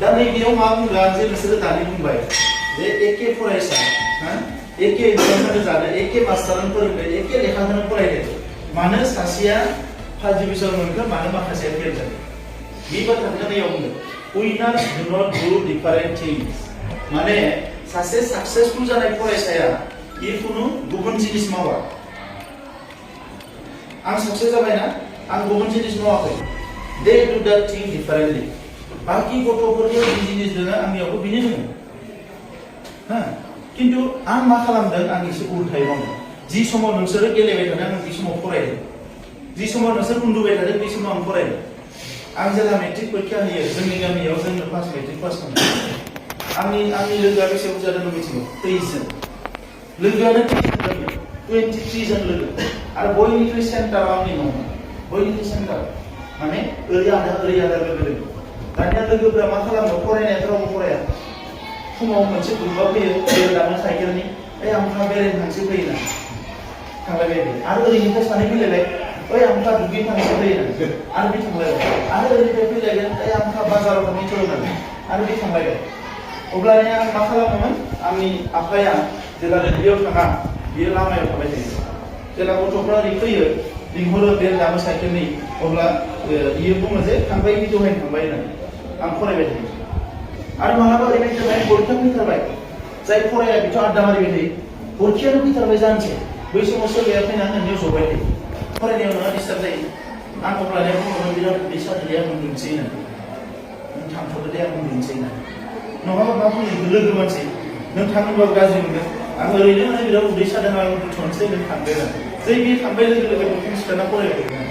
दा नैबेयाव मा बुंगोन जे नोंसोरो दानि बुंबाय जे एखे फरायसा एखे एग्जाम जादों एखे मास्टारानो फोरोंदों एखे लेखाखौनो फरायदों मानो सासेया फार्स्ट डिभिजन मोनखो मानो माखासेया फेल जादों बे बाथ्राखौ नैयाव बुंदों उइनार्स do not do different things माने सासे साक्सेसफुल जानाय फरायसाया जिखुनु गुबुन जिनिस मावा आं साक्सेस जाबायना आं गुबुन जिनिस मावाखै दे डु दैट थिं डिफारेंटलि बाकी गथ'फोरनि जि जिनिस दङ आंनियावबो बिनो दङ किन्तु आं मा खालामदों आं एसे उल्थायै मावदों जि समाव नोंसोरो गेलेबाय थादों आं बे समाव फरायदों जि समाव नोंसोर उन्दुबाय थादों बे समाव आं फरायदों आं जेला मेट्रिक परीक्षा होयो जोंनि गामियाव जोंनो फार्स्ट मेट्रिक पास खालामदों आंनि लोगोआ बेसे बुरजा दङ मिथिगौ 23 जन लोगोआनो 23 जन लोगो आरो बयनिख्रुइ सेन्टाराव आंनि न' बयनिख्रुइ सेन्टार माने ओरै आदा लोगो लोगो दानिया लोगोफोरा मा खालामो फरायनायाथ' रावबो फराया फुङाव मोनसे ग्रुपआ फैयो बेरायलाङो साइकेलनि आंहा बेरायनो थांसै फैयोना थांलायबाय आरो ओरैनिफ्राय सानै फैलायबाय आंहा दुगैनो थांसै फैयोना आरो बे थांलायबाय आरो ओरैनिफ्राय फैलायगोन आंहा बाजाराव थांनो थोरोनानै आरो बे थांलायबाय अब्लानिया आं मा खालामोमोन आंनि आफाया जेला दुब्लियाव थाङा बियो लामायाव थाबाय थायो जेला गथ'फ्रा ओरै फैयो लिंहरो बेरायलाङो साइकेलनि अब्ला बियो बुङो जे थांबाय बि दहायनो थांबाय होननानै आं फरायबाय थायो आरो मालाबा ओरैबायदि जाबाय परीक्षा फैथारबाय जाय फराया बिथ' आड्डा मारिबाय थायो परीक्षायानो फैथारबाय जानोसै बै समाव सोरबाया फैनानै नोंनियाव जबाय थायो फरायनायाव नोंहा डिस्टार्ब जायो आं अब्लानिया बुङोमोन बिराद बे सानैया उन्दुनोसै होननानै नों थांथ'दो दे आं उन्दुनोसै होननानै नङाबा मा बुङो लोगो मानसि नों थाङोबाबो गाज्रि मोनगोन आं ओरैनो माने बिराद उदै सादों आं उन्दुथ'नोसै नों थांदो होननानै जै बे थांबाय लोगो लोगो सिखारना फरायबाय